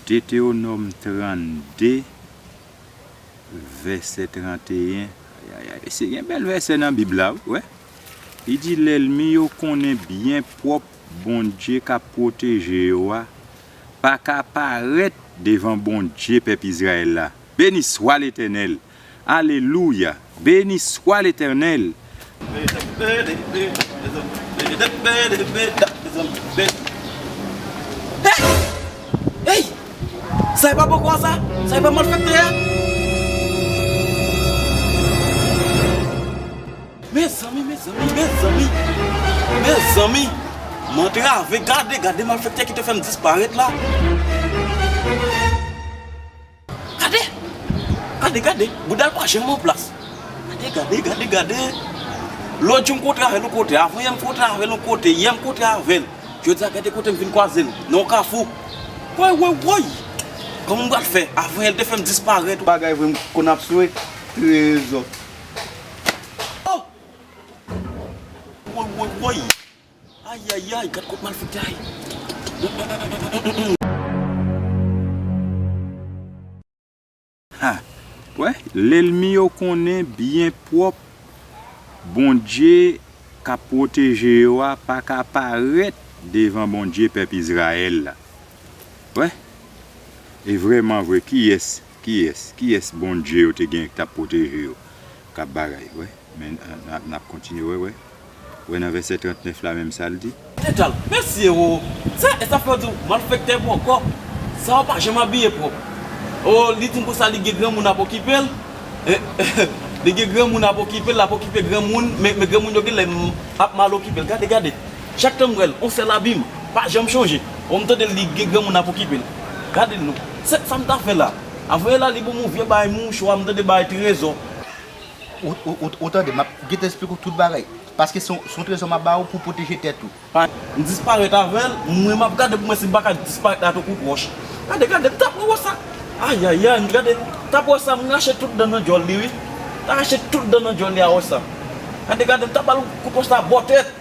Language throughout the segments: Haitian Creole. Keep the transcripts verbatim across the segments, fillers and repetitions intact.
Detewonòm trannde, vèsè tranteyen. Ayayay, mesye, gen bèl vèsè nan Bib la, wi, wè. Li di, lènmi yo konnen byen pwòp Bondye k ap pwoteje yo a pa ka parèt devan Bondye pèp Izrayèl la. Beni swa Letènèl! Alelouya! Beni swa Letènèl! Hey! Hey! Sa e pa bòkò a sa? Sa e pa malfektè a? Mezanmi, mezanmi, mezanmi! Mezanmi! M antrave, gade, gade malfektè ki te fè m disparèt la! Gade! Gade, gade! Bouda l pa janm an plas. Gade, gade, gade, gade! Lòt jou m kontre avè l yon kote, avan yè m kontre avè l yon kote, yè m kontre avè l. Jodi a, gade kote m vin kwaze l, nan yon kafou. Woy, woy, woy! Kòman m pral fè? Avan yè l te fè m disparèt. Bagay vre, m konn ap swe trezò. Oh! Woy, woy, woy! Ayayay, gad kot malfektè a ye. Ha! Wè, lènmi yo konnen byen pwòp Bondye k ap pwoteje yo a pa ka parèt devan Bondye pèp Izrayèl la. Wè, e vrèman vre, kiyès, kiyès, kiyès Bondye yo te gen k t ap pwoteje yo, k ap bagay, wè? Men, n ap, n ap kontinye wè, wè. Wè nan vèsè trannèf la menm sa l di. Tetal, mesye o, sa, e sa fè yo di w malfektè bòkò. Sa w pa janm abiye pwòp. O, li di m konsa li gen granmoun ap okipe l. E, li gen granmoun ap okipe l, l ap okipe granmoun, men, men granmoun yo genlè m ap mal okipe l. Gade, gade. Chak tan m wè l, on sèl abi m, pa janm chonje. O, m tande l, li gen granmoun ap okipe l. Gade l non. Se sa m ta fè la. Avan yè la, li ban m yon vye bay mouchwa, m tande bay trezò. Ou, ou, ou, ou tande, m ap gentan esplike w tout bagay. Paske se yon, se yon trezò m ap ba ou pou pwoteje tèt ou. Pa, m disparèt avè l, mwen m ap gade pou mwen si m pa ka disparèt la tankou wòch. Gade, gade, m t ap wè sa. Ayayay, m gade, m t ap wè sa, m rache tout dan nan djòl li, wi. M t ap rache tout dan nan djòl li a wè sa. Gade, gade, m t ap ba l kout wòch la bò tèt.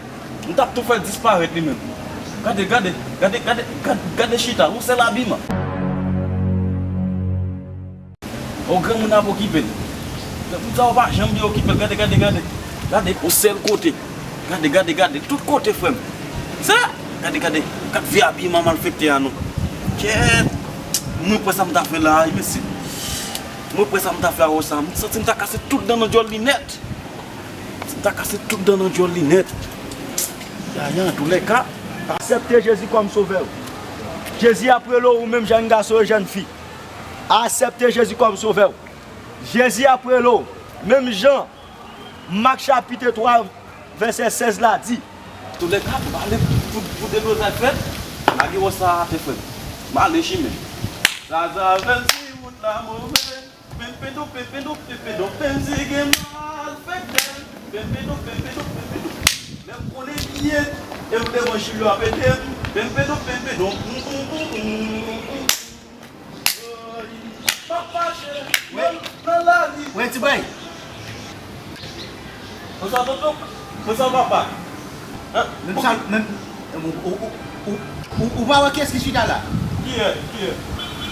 M t ap tou fè l disparèt li menm. Gade, gade, gade, gade, gade, gade chita, yon sèl abiman. O granmoun ap okipe l. Granmoun sa yo pa janm byen okipe l. Gade, gade, gade. Gade, yon sèl kote. Gade, gade, gade. Tout kote, frè m. Sa! Gade, gade. Gad vye abiman malfektè a non. Kèt! Mwen kwè sa m ta fè la, wi, mesye. Mwen kwè sa m ta fè a, wè sa. M santi m ta kase tout dan nan djòl li nèt. M ta kase tout dan nan djòl li nèt. Ya, ya, antoulèka. Aksepte Jezi kòm sovè w. Jezi ap rele w, ou menm jèn gason e jèn fi. Aksepte Jezi kòm sovè w. Jezi ap rele w. Menm jan Mak chapit twa, vèsè sèz la di. Toulèka, m ale pou, pou deblozay fèt. Lage wòch sa atè, frè m. M ale chimen. Sa, sa fè si wout la move. Penpendon, penpendon, penpendon, pensi gen malfektè. Penpendon, penpendon, penpendon. Lè m konnen byen, e m devan Jilyo ap ede m. Penpendon, penpendon, poum, poum, poum, poum, poum. Papa cheri, mwen nan lari. Wè, ti bèy. Bonswa, tonton. Bonswa, papa. Hein? Menm sa, menm, ou, ou pa wè kiyès ki chita la? Kiyès? Kiyès?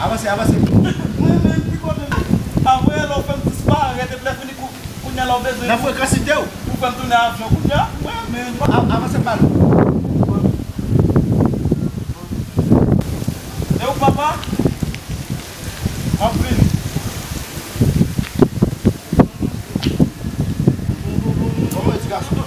Avanse, avanse. Mwen menm ki kote m. Apre lè w fè m disparèt, epi lè fini kou, kounye a la w bezwen. Nan frekansite w. Pou fè m tounen avyon kounye a. Mwen menm. A-, avanse m pale w. E ou papa? M ap vini. Kòman e ti gason?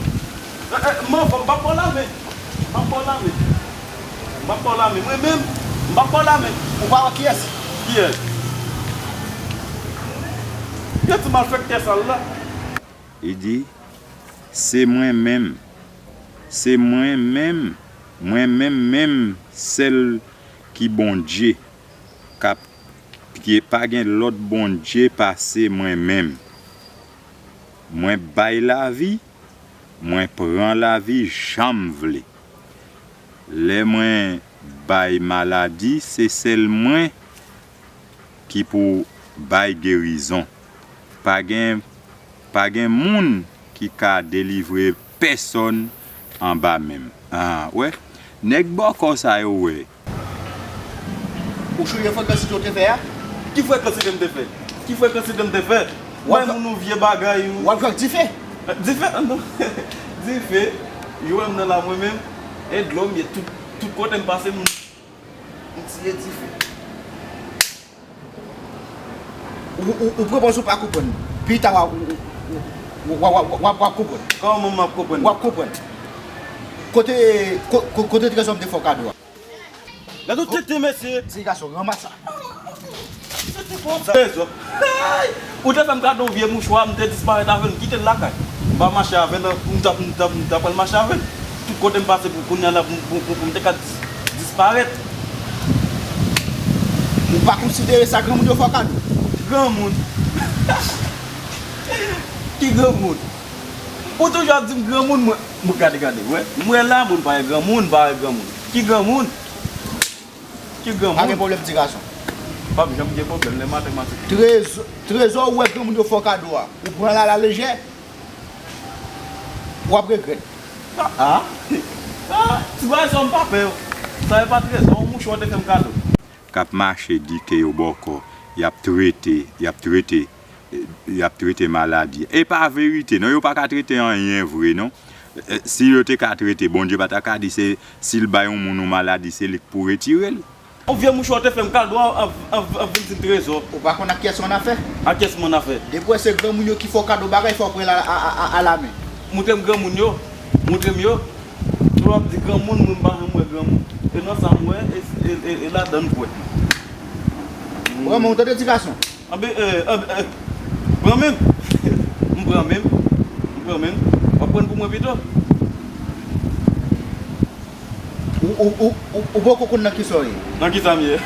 Eh, eh, m anvan, m p ap ba w lamen. M p ap ba w lamen. M p ap ba w lamen. Mwen menm, m p ap ba w lamen. Ou pa wè kiyès? Kiyès? Kiyès ti malfektè sa l la? Li di, se mwen menm. Se mwen menm. Mwen menm menm sèl ki Bondye k ap, ki pa gen lòt Bondye pase mwen menm. Mwen bay lavi, mwen pran lavi jan m vle. Lè mwen bay maladi, se sèl mwen ki pou bay gerizon. Pa gen, pa gen moun ki ka delivre pèsòn anba men m. Ah, wè. Nèg bòkò sa yo, wè. Ou sonje frekansite w te fè a? Ki frekansite m te fè? Ki frekansite m te fè? Bay moun yon vye bagay. W ap jwe ak dife? Dife? Non. Dife. Yo wè m nan la mwen menm. E dlo m ye tout, tout kote m pase m, m tiye dife. Ou, ou, ou pran pòz ou pa konprann. Pita w ap, w ap konprann. Kòman m ap konprann? W ap konprann. Kote, ko-, ko-, kote trezò m te fè w kado a? Gade yon tenten, mesye. Ti gason, ranmas sa. Trezò. Ou te fè m kado yon vye mouchwa, m te disparèt avè l, m kite l lakay. M pa mache avè l, m t ap, m t ap, m t ap pral mache avè l. Tout kote m pase pou kounye a la, pou, pou, pou, pou m te ka dis-, disparèt. Ou pa konsidere sa granmoun yo fè w kado? Granmoun? Ki granmoun? Ou toujou ap di m granmoun, mwen. Mwen gade, gade, wè. Mwen la, moun pa wè granmoun, pa wè granmoun. Ki granmoun? Ki granmoun? Pa gen pwoblèm, ti gason. P ap janm gen pwoblèm, lè matematik. Trezò, trezò ou wè granmoun yo fè w kado a. Ou pran l alalejè, w ap regrèt. Ah, ah. Ah, ti gason, m pa pè w. Sa e pa trezò, yon mouchwa w te fè m kado. K ap mache dite yo bòkò, y ap trete, y ap trete, y ap trete maladi. E pa verite, non, yo pa ka trete anyen vre, non. E, si yo te ka trete, Bondye pa ta ka di se, si l bay yon moun yon maladi, se li k pou retire l. Yon vye mouchwa w te fè m kado a, ap, ap, ap vin di m trezò. Ou pa konn ak kiyès w annafè? Ak kiyès m annafè? Depi w wè se granmoun yo ki fè w kado bagay, fò w pran l a, a, a, a, alamen. Montre m granmoun yo. Montre m yo. Lè w ap di granmoun, mwen m pa janm wè granmoun. E nan sa m wè, e, e, e, e ladan l kwè. Vrèman, ou tande ti gason? Anben, e, anben, e, pran men m. M pran men m. M pran men m. W ap pran pou mwen pito. Ou, ou, ou, ou, ou poko konn nan kisa w ye. Nan kisa m ye?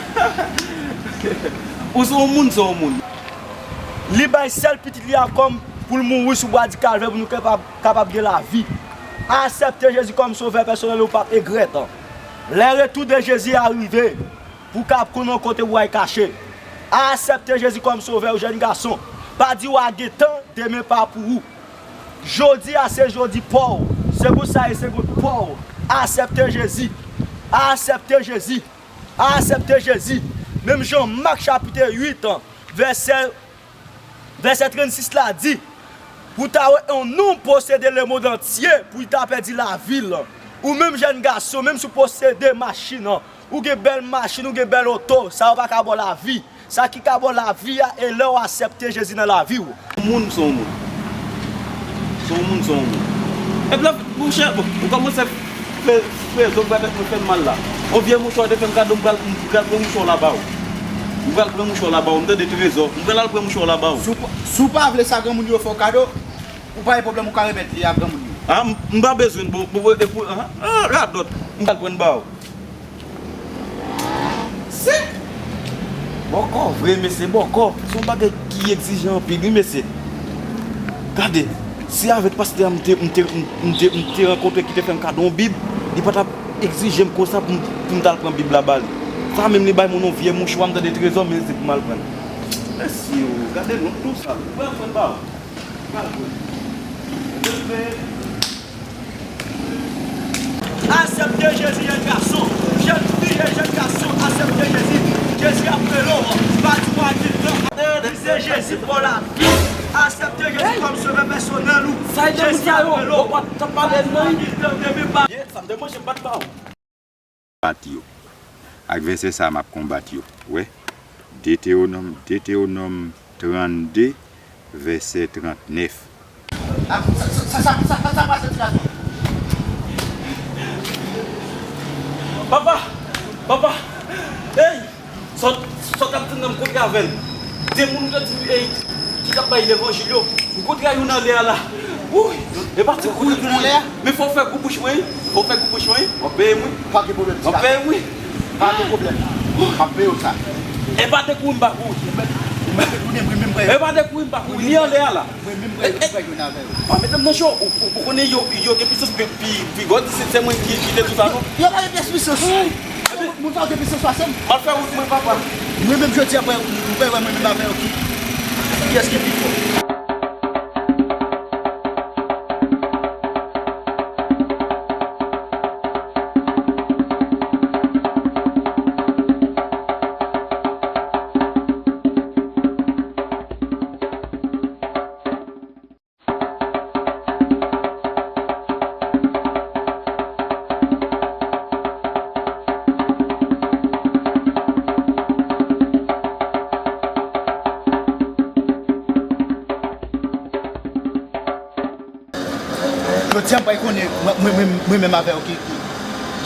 Ou se yon moun, se yon moun. Li bay sèl pitit li a kòm pou l mouri sou bwa di Kalvè pou nou kapab, kapab gen lavi. Aksepte Jezi kòm sovè pèsonèl ou, p ap egrèt. Lè retou de Jezi a rive, pou w ka ap konnen kote w ay kache. Aksepte Jezi kòm sovè w, jèn gason. Pa di w a gen tan, demen pa pou ou. Jodi a se jodi pa w. Segonn sa e segonn pa w. Aksepte Jezi. Aksepte Jezi. Aksepte Jezi. Menm jan Mak chapit uit, vèsè, vèsè trannsis la di, pou ta wè yon nonm posede lemonn antye, pou li ta pèdi lavi l. Ou menm jèn gason, menm si w posede machin, ou gen bèl machin, ou gen bèl oto, sa yo pa ka ba w lavi. Sa ki ka ba w lavi a, e lè w aksepte Jezi nan lavi w. Yon moun se yon moun. Se yon moun, se yon moun. Epi la, monchè, bon, ou kòmanse fè, fè, fè zòt gade mwen fè m mal la. Yon vye mouchwa te fè m kado, m pral, m pral pran mouchwa w la ba w. M pral pran mouchwa w la ba w, m tande trezò. M pral al pran mouchwa w la ba w. Si w pa, si w pa vle sa granmoun yo fè w kado, ou pa gen pwoblèm, ou ka remèt li a granmoun yo. Ah, m, m pa bezwen l, bon, bon, e pou, ah, ah, radòt. M pral pran l ba w. Se bòkò vre, mesye, bòkò. Se yon bagay ki egzijan anpil, wi, mesye. Gade, si avèk pastè a m te, m te, m te, m te rankontre ki te fè m kado yon Bib, li pa t ap egzije m konsa pou m, pou m t al pran Bib la ba li. Sa menm li bay moun yon vye mouchwa, m tande trezò, men se pou m al pran. Mesye, gade non, tou sa, ou pral pran ba w. Aksepte Jezi, jèn gason, jèn fi e jèn gason, aksepte Jezi. Jezi ap rele w, pa di w a gen tan. Li se Jezi pou lavi. Aksepte Jezi kòm sovè pèsonèl ou. Jezi ap rele w, pa di w a gen tan, demen pa. Ye, sa m te manje, m pa t ba w. Konbat yo. Ak vèsè sa a m ap konbat yo. Wè. Detewonòm, Detewonòm trannde, vèsè trannèf. Ah, sa, sa pase, ti gason? Papa! Papa! Ey! Sa w t ap di m nan, m kontre avè l. De moun ou te di m, ey, ki t ap bay levanjil yo, m kontre a youn anlè a la. Wouy! E pa ti kou. Ou youn anlè a? Men fò w fè gou bouch mwen, wi. Fò w fè gou bouch mwen, wi. W ap peye m, wi. Pa gen pwoblèm, ti gason. W ap peye m, wi. Pa gen pwoblèm. M ap peye w sa. E pa de kouri m pa kouri. E pa de kouri m pa kouri. Li anlè a la. Mwen menm, mwen menm, mwen jwenn avè yo. Pa mete m nan cho. Ou, ou, ou konnen yo, yo gen pisans pi, pi, pi gòd, se, se mwen ki, ki te di sa, non? Yo pa gen pyès pisans. Moun sa yo gen pisans pase m. M al fè wout mwen, papa. Mwen menm, jodi a, mwen, mwen, mwen, mwen menm avè yo ki, kiyès ki pi fò. Jan pa konnen, mwen, mwen, mwen, mwen menm avè w ki, ki,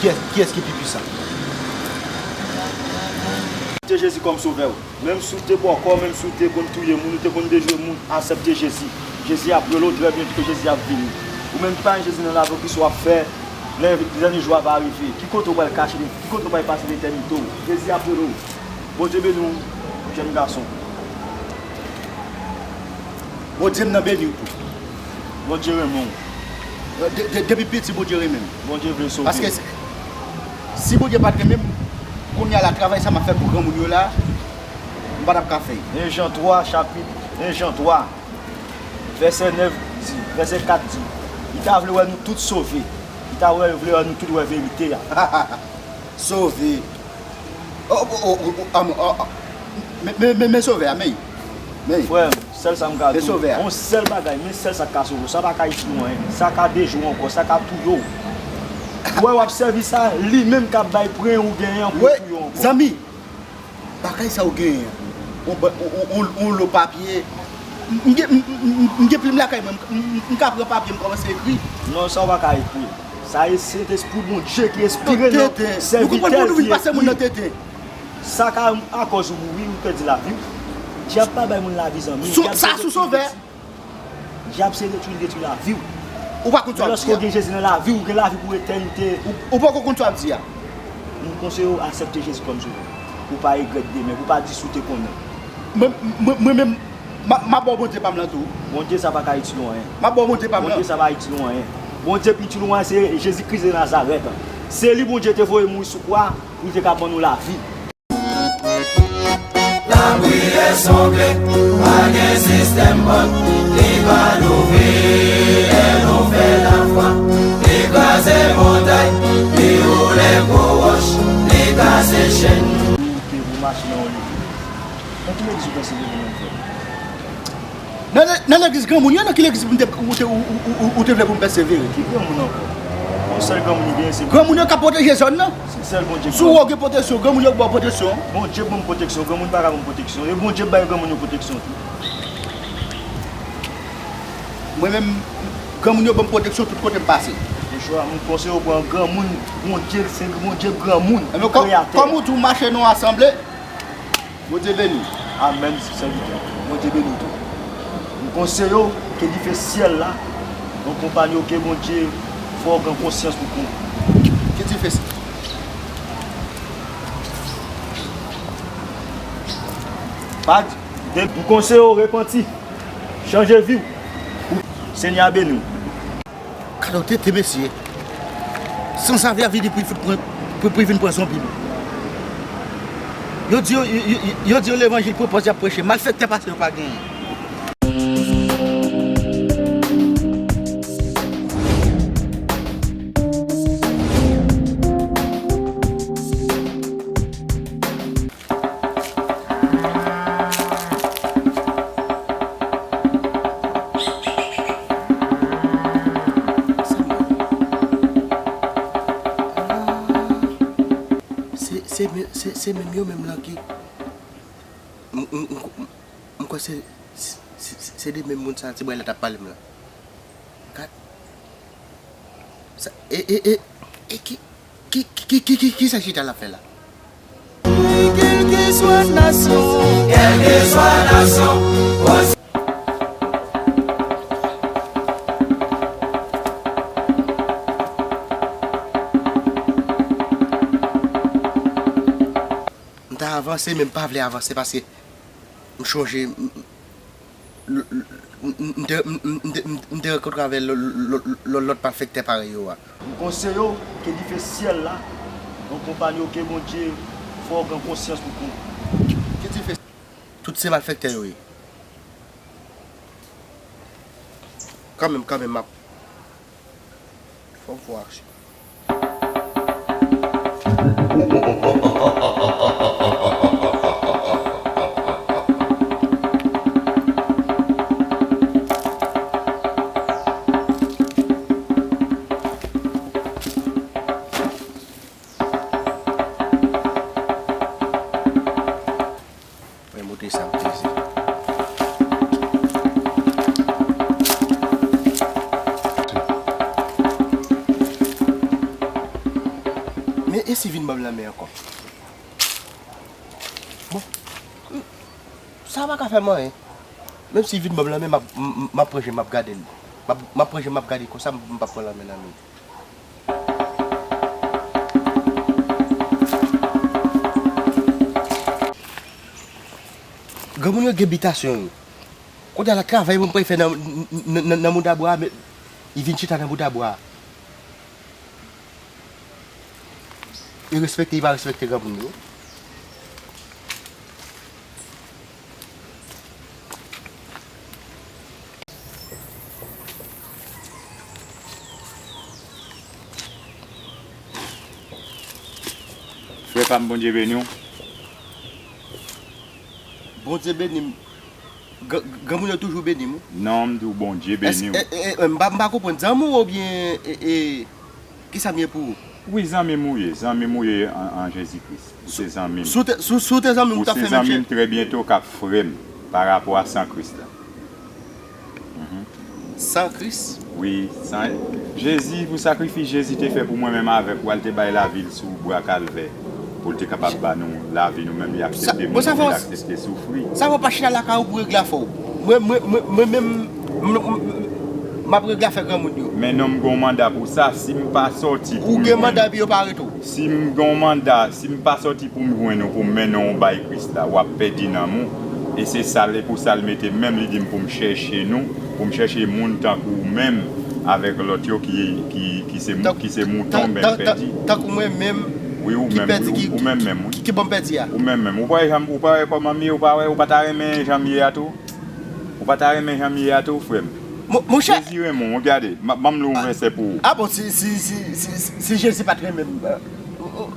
kiyès, kiyès ki pi pwisan. Aksepte Jezi kòm sovè w. Menm si w te bòkò, menm si w te konn touye moun, ou te konn dejwe moun, aksepte Jezi. Jezi ap rele w trè byento, Jezi ap vini. Ou menm ki pa gen Jezi nan lavi w, kisa w ap fè lè dènye jou a va rive? Ki kote w pral kache, ki kote w pral pase letènite w? Jezi ap rele w. Bondye beni w, jèn gason. Bondye m nan beni w tou. Bondye renmen w. De- de- Depi piti, Bondye renmen m. Bondye vle sove. Paske si, si Bondye pa t renmen m, kounye a la, travay sa m ap fè pou granmoun yo la, m pa t ap ka fè l. En Jan twa, chapit en Jan twa, vèsè nèf di, vèsè kat di, li ta vle wè nou tout sove. Li ta vle wè nou tout wè verite a. Sove. Oh, oh, oh, oh, oh, ah, oh, oh. Men, men, men, men sovè a, men. Men. Frè m, sèl sa m ka di w, yon sèl bagay, men sèl sa k ka sove w. Sa pa ka itil ou anyen. Sa ka dejwe w ankò, sa ka touye w. Ou wè w ap sèvi sa, li menm k ap bay pwen ou genyen an pou touye w ankò. Zanmi, bagay sa ou genyen an, on, on, on, on, on lo papye. M, m gen, m, m, m, m gen plim lakay mwen, m, m, m ka pran papye, m kòmanse ekri. Non, sa w pa ka ekri. Sa e Sentespri Bondye ki enspire nan sèvitè l ki ekri. Sa ka akòz ou mouri, ou pèdi lavi w. Dyab pa bay moun lavi, zanmi. Dyab se detwi l detwi. Dyab se detwi l detwi lavi w. Ou pa konn sa w ap di a. Men lòske w gen Jezi nan lavi w, ou gen lavi pou etènite. Ou, ou poko konn sa w ap di a. M konseye w aksepte Jezi kòm sovè. Pou w pa regrèt demen, pou w pa di si w te konnen. Mwen, mwen, mwen menm, M ap, m ap ba w Bondye pa m lan tou. Bondye sa pa ka itil ou anyen. M ap ba w Bondye pa m lan. Bondye sa pa itil ou anyen. Bondye ki itil ou anyen se Jezi Kris de Nazarèt. Se li Bondye te voye mouri sou kwa pou li te ka ban nou lavi. Lapriyè sanble pa gen sistèm bank, li pa louvri lè nou fè lafwa, li kraze montay, li woule gwo wòch, li kase chèn. Pou te pou mache nan yon legliz. Nan ki legliz ou panse ke gen moun fè? Nan, nan legliz granmoun yo, nan ki legliz ou te, ou te, ou, ou, ou, ou te vle pou m pèsevere? Ki granmoun ankò? Yon sèl granmoun ki genyen, se Bondye. Granmoun yo k ap pwoteje zòn nan. Se sèl Bondye ki. Sou ou gen pwoteksyon, granmoun yo k ba w pwoteksyon. Bondye ban m pwoteksyon, granmoun pa ka ban m pwoteksyon. E Bondye bay granmoun yo pwoteksyon tou. Mwen menm, granmoun yo ban m pwoteksyon tout kote m pase. Joshua, m konseye w pran granmoun, Bondye, se Bondye granmoun, Kreyatè. Kòm ou di w mache nan yon asanble, Bondye beni w. Amèn, sèvitè. Bondye beni w tou. M konseye w ke dife syèl la akonpaye w, ke Bondye fè w gen konsyans pou kont ou. Ki dife s-, pa di, de, m konseye w repanti, chanje vi w. Senyè a beni w. Gade yon tenten mesye. Sansavè a vini pou l fout pran, pou, pou l vin pran zonbi m. Yo di yo, yo, yo, yo di yo levanjil pou pòz y ap preche. Malfektè pase yo pa genyen. Se, se, se, se menm yo menm lan ki, m, m, m, m kwè se, se, se, se de menm moun sa ti bway la t ap pale m lan. Gad. Sa, e, e, e, e ki, ki, ki, ki, ki, ki sa chita l ap fè la? Kèlkeswa nasyon, kèlkeswa nasyon, m ta avanse, men m pa vle avanse paske m chonje, m, m, m, m, m te, m, m, m te, m, m te rankontre avè lò-, lò-, lò-, lòt malfektè parèy yo a. M konseye w ke dife syèl la akonpaye w, ke Bondye fè w gen konsyans pou kont ou. Ki dife? Tout se malfektè yo ye. Kanmenm, kanmenm, m ap Fò m fè w aksyon. Mwen montre sa m peze. E, e si vin ban m lanmen ankò? Bon, m, sa pa ka fè m anyen. Menm si vin ban m lanmen, m ap, m, m, m ap pran je m, m ap gade l. M ap, m ap pran je m, m ap gade l konsa, m, m p ap pran lanmen nan men l. Granmoun yo gen bitasyon yo. Kounye a la, travay mwen pral fè nan, nan, nan, nan mouda bwa a, men li vin chita nan mouda bwa a. Li respekte, li pa respekte granmoun yo. Frè pa m, Bondye beni w. Bondye beni m. Gr-, granmoun yo toujou beni m, wi. Non, m di w Bondye beni w. Èske, e, e, e, m pa, m pa konprann. Zanmi w oubyen, e, e, kisa m ye pou ou? Wi, zanmi m ou ye. Zanmi m ou ye an, an Jezi Kris. Ou se zanmi m. Si w te, si w, si w te zanmi m, ou t ap fè menm jan. Ou se zanmi m trè byento k ap frè m pa rapò a san Kris la. Mhm. San Kris? Wi, san Jezi, pou sakrifis Jezi te fè pou mwen menm avèk ou, al te bay lavi l sou bwa Kalvè, pou l te kapab ba nou lavi nou menm, li aksepte mouri, li aksepte soufri. Sa fè w pa chita lakay ou pou regle afè w. Mwen, mwen, mwen, mwen menm, m, m, m, m ap regle afè granmoun yo. Men non, m gen yon manda pou sa, si m pa sòti pou mwen. Ou gen manda epi yo pa arete w. Si m gen yon manda, si m pa sòti pou m jwenn ou, pou m mennen w bay Kris la, w ap pèdi nanm ou. E se sa l, e pou sa l mete m menm, li di m pou m chèche nou, pou m chèche moun tankou w menm, avèk lòt yo ki, ki, ki se mou-, ki se mouton, men pèdi. Tankou mwen menm, wi, ou menm, wi, ou menm menm, wi. Ki, ki ban m pèdi a. Ou menm menm. Ou pa wè jan m, ou pa wè kòman m ye, ou pa wè, ou pa ta renmen jan m ye a tou? Ou pa ta renmen jan m ye a tou, frè m? Mon, monchè. Jezi renmen w, gade, m ap, ban m li yon vèsè pou ou. A bon, si, si, si, si, si Jezi pa t renmen m, euh,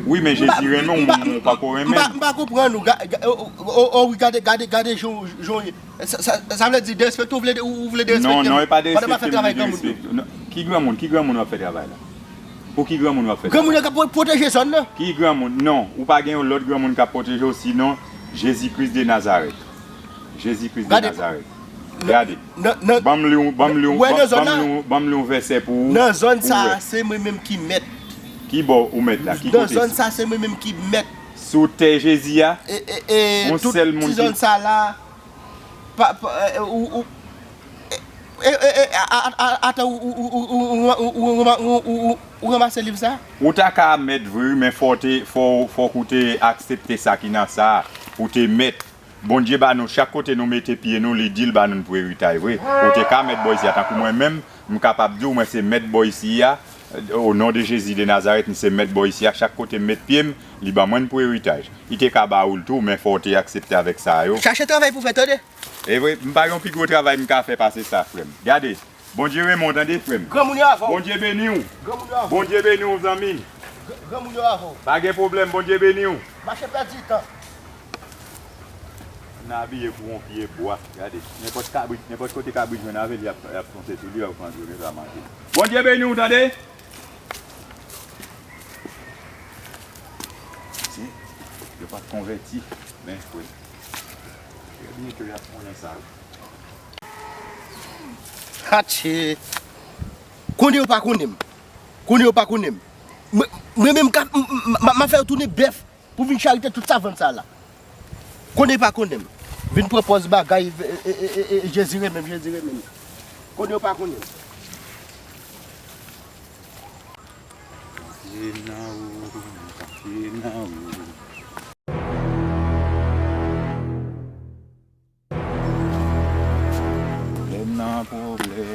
wi, men Jezi renmen w, ou pa ko renmen l. M pa, m pa konprann ou. Ga-, ga-, o, o, o, o, wi, gade, gade, gade jan w, jan w ye. Sa, sa, sa vle di derespekte, ou vle, ou, ou vle derespekte m? Non, non, e pa derespekte m, li derespekte. Non, ki granmoun, ki granmoun w ap fè travay la? Pou ki granmoun w ap fè travay la? Granmoun nan k ap pwo-, pwoteje zòn nan. Ki granmoun? Non, ou pa gen yon lòt granmoun k ap pwoteje w, sinon Jezi Kris de Nazarèt. Jezi Kris de Nazarèt. Gade. Ban m li yon, ban m li yon, ban m li yon, ban m li yon vèsè pou ou. Nan zòn sa a, se mwen menm ki mèt. Ki bò ou mèt la? Ki kote? Nan zòn sa a, se mwen menm ki mèt. Sou tè Jezi a, yon sèl moun ki. Tout ti zòn sa la, pa, pa, e, ou, ou, e, e, e, a, a, a, atan ou, ou ranmase liv sa? Ou ta ka mèt vre, wi, men fò w te, fò, fòk ou te aksepte sa ki nan sa a, pou w te mèt. Bondye ba nou, chak kote nou mete pye nou, li di l ba nou l pou eritaj vre. Ou te ka mèt bò isi a, tankou mwen menm, m kapab di w, mwen se mèt bò isi a, o non de Jezi de Nazarèt, m se mèt bò isi a, chak kote m met pye m, li ban mwen l pou eritaj. Li te ka ba ou l tou, men fò w te aksepte avèk sa yo. Chache travay pou fè, tande. E vre, m pa gen yon pi gwo travay m ka fè pase sa, frè m. Gade, Bondye renmen w, tande, frè m. Granmoun yo avè w. Bondye beni w. Granmoun yo avè w. Bondye beni w, zanmi m. Gr-, granmoun yo avè w. Pa gen pwoblèm, Bondye beni w. Mache pèdi tan. N abiye kou yon pye bwa. Gade, nenpòt kabrit, nenpòt kote kabrit jwenn avè l, y ap, y ap fonse sou li, y ap pran jounen sa manje. Bondye beni w, tande. Ti, yo pa t konvèti, men, frè. Trè byento y ap konnen sa, wi. Atchè! Konnen yo pa konnen m. Konnen yo pa konnen m. Mwen, mwen menm, m, m, m, m ap fè yo tounen bèf pou vin charite tout savann sa la. Konnen yo pa konnen m. Vin pran pòz bagay, e, e, e, e, e, Jezi renmen m, Jezi renmen m. Konnen yo pa konnen m. Kache nan ou, kache nan ou. Pwoblèm nan pwoblèm.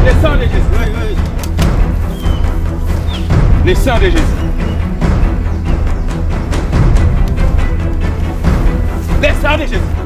Le sang de Jésus. Le sang de Jésus. Le sang de Jésus.